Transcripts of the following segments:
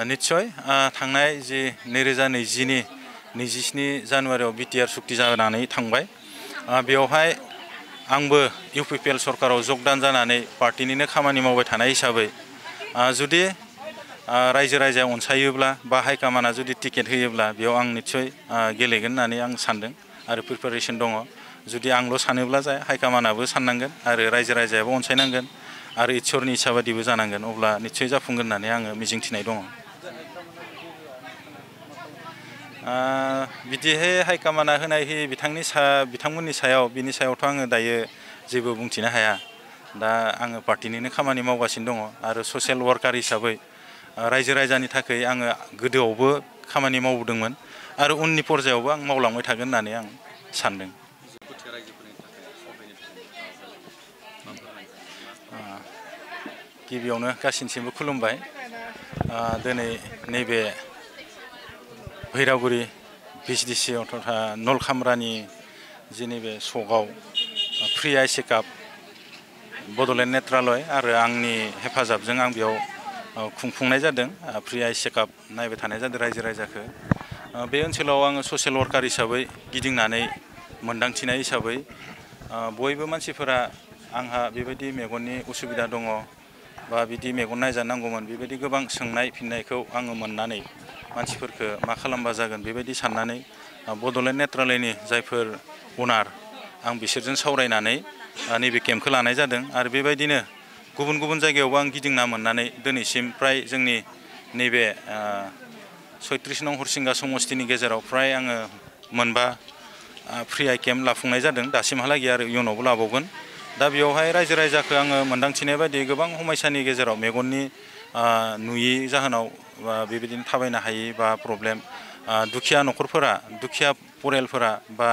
निश्चय थांनाय जे 2020 नि 27 जानुवारियाव बिटिआर सुक्ति जानानै थांबाय बेवहाय आंबो इउपिपिएल सरकाराव जगदान जानानै पार्टिनिनो खामानि मावबाय थानाय हिसाबै जुदि रायजो राजाया अनसायोब्ला बा हाइकमान्डआ जुदि टिकेट होयोब्ला बेयाव आं निश्चय गेलेगोन होननानै आं सानदों आरो प्रिपारेसन दङ जुदि आंल' सानोब्ला जाया हाइकमान्डआबो साननांगोन आरो रायजो राजायाबो अनसायनांगोन आरो इसोरनि इच्छा बादिबो जानांगोन अब्ला निश्चय जाफुंगोन होननानै आङो मिजिंथिनाय दङ बिदिहाय हाइकमान्डआ होनाय बिथांमोननि सायाव बिनि सायावथ' आङो दायो जेबो बुंथिनो हाया दा आङो पार्टिनिनो खामानि मावगासिनो दङ आरो ससियेल वार्कार हिसाबै रायजो राजानि थाखाय आङो गोदोआवबो खामानि मावबोदोंमोन आरो उननि पर्यायावबो आं मावलांबाय थागोन होननानै आं सानदों गिबियावनो गासिनिसिमबो खुलुमबाय दिनै नैबे भैरागुरि भिसिडिसि तथा नलखामरानि जे नैबे सकआव फ्रि आइ चेकआप बड'लेण्ड नेत्रालय आरो आंनि हेफाजाबजों आं बेयाव खुंफुंनाय जादों फ्रि आइ चेकआप नायबाय थानाय जादों रायजो राजाखौ बे ओनसोलाव आङो ससियेल वार्कार हिसाबै गिदिंनानै मोनदांथिनाय हिसाबै बयबो मानसिफोरा आंहा बेबायदि मेगननि उसुबिदा दङ बा बिदि मेगन नायजानांगौमोन बेबायदि गोबां सोंनाय फिननायखौ आङो मोननानै मानसिफोरखौ मा खालामबा जागोन बेबायदि साननानै बड'लेण्ड नेत्रालयनि जायफोर अनार आं बिसोरजों सावरायनानै नैबे केम्पखौ लानाय जादों आरो बेबायदिनो गुबुन गुबुन जायगायावबो आं गिदिंना मोननानै दिनैसिम फ्राय जोंनि नैबे 36 नं हरसिंगा समस्तिनि गेजेराव फ्राय आङो मोनबा फ्रि आइ केम्प लाफुंनाय जादों दासिमहालागै आरो इयुनावबो लाबावगोन दा बेयावहाय रायजो राजाखौ आङो मोनदांथिनाय बायदि गोबां समयसानि गेजेराव मेगननि नुयि जाहोनाव बेबायदिनो थाबायनो हायि बा प्रब्लेम दुखिया न'खरफोरा दुखिया परियालफोरा बा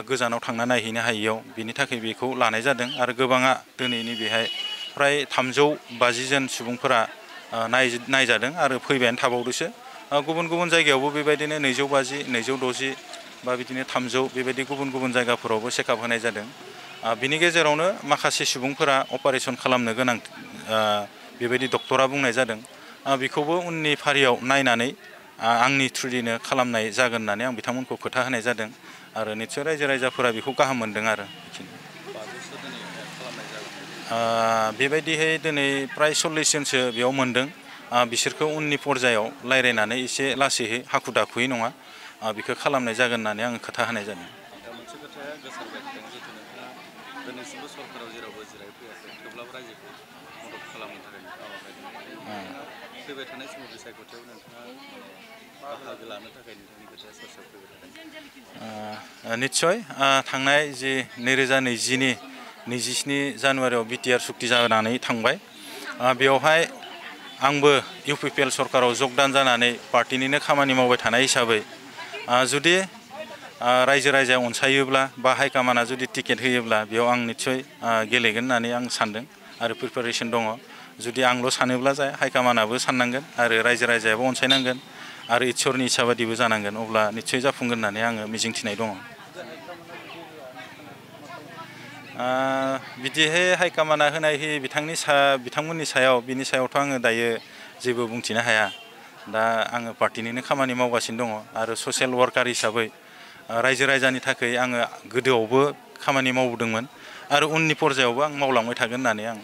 गोजानाव थांना नायहैनो हायियाव बिनि थाखाय बेखौ लानाय जादों आरो गोबाङा दिनैनि बेहाय फ्राय 350 जन सुबुंफोरा नायजादों आरो फैबायानो थाबावदोंसो गुबुन गुबुन जायगायावबो बेबायदिनो 250 260 बा बिदिनो 300 बेबायदि गुबुन गुबुन जायगाफोरावबो चेकआप होनाय जादों बिनि गेजेरावनो माखासे सुबुंफोरा अपारेसन खालामनो गोनां बेबायदि डक्टरा बुंनाय जादों बेखौबो उननि फारियाव नायनानै आंनि थ्रुयैनो खालामनाय जागोन होननानै आं बिथांमोनखौ खोथा होनाय जादों आरो निश्चय रायजो राजाफोरा बेखौ गाहाम मोनदों आरो बेबायदिहाय दिनै प्राय 40 जनसो बेयाव मोनदों बिसोरखौ उननि पर्यायाव रायज्लायनानै एसे लासैहै हाखु दाखुयै नङा बेखौ खालामनाय जागोन होननानै आङो खोथा होनाय जादों मोनसे खोथाया गोसारबाय थादों जिहेतु नोंथाङा दिनैसिमबो सरकाराव जेरावबो जिरायफैयाखै थेवब्लाबो रायजोखौ मदद खालामनो थाखाय नोंथाङा फैबाय थानाय समाव बिसायख'थियाव नोंथाङा बाहागो लानो थाखाय नोंथांनि खोथाया चर्चायाव फैबाय थादों निश्चय थांनाय जे 2020 नि 27 जानुवारियाव बिटिआर सुक्ति जानानै थांबाय बेवहाय आंबो इउपिपिएल सरकाराव जगदान जानानै पार्टिनिनो खामानि मावबाय थानाय हिसाबै जुदि रायजो राजाया अनसायोब्ला बा हाइकमान्डआ जुदि टिकेट होयोब्ला बेयाव आं निश्चय गेलेगोन होननानै आं सानदों आरो प्रिपारेसन दङ जुदि आंल' सानोब्ला जाया हाइकमान्डआबो साननांगोन आरो रायजो राजायाबो अनसायनांगोन आरो इसोरनि इच्छा बादिबो जानांगोन अब्ला निश्चय जाफुंगोन होननानै आङो मिजिंथिनाय दङ बिदिहाय हाइकमान्डआ होनाय बिथांमोननि सायाव बिनि सायावथ' आङो दायो जेबो बुंथिनो हाया दा आङो पार्टिनिनो खामानि मावगासिनो दङ आरो ससियेल वार्कार हिसाबै रायजो राजानि थाखाय आङो गोदोआवबो खामानि मावबोदोंमोन आरो उननि पर्यायावबो आं मावलांबाय थागोन होननानै आं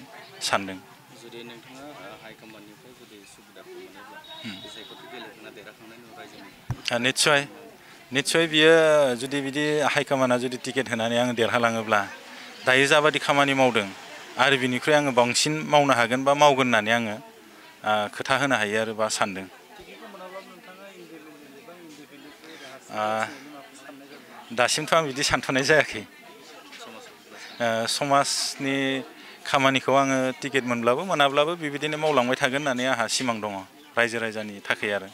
सानदों जुदि नोंथाङा हाइकमान्डनिफ्राय जुदि सुबिदाखौ मोनोब्ला बिसायख'थि गेलेखांना देरहाखांनायनि उनाव रायजोनि निश्चय बियो जुदि बिदि हाइकमान्डआ जुदि टिकेट होनानै आङो देरहालाङोब्ला दायो जाबादि खामानि मावदों आरो बिनिख्रुइ आङो बांसिन मावनो हागोन बा मावगोन होननानै आङो खोथा होनो हायो आरो बा सानदों दासिमथ' आं बिदि सानथ'नाय जायाखै समाजनि खामानिखौ आङो टिकेट मोनब्लाबो मोनाब्लाबो बेबायदिनो मावलांबाय थागोन होननानै आंहा सिमां दङ रायजो राजानि थाखाय आरो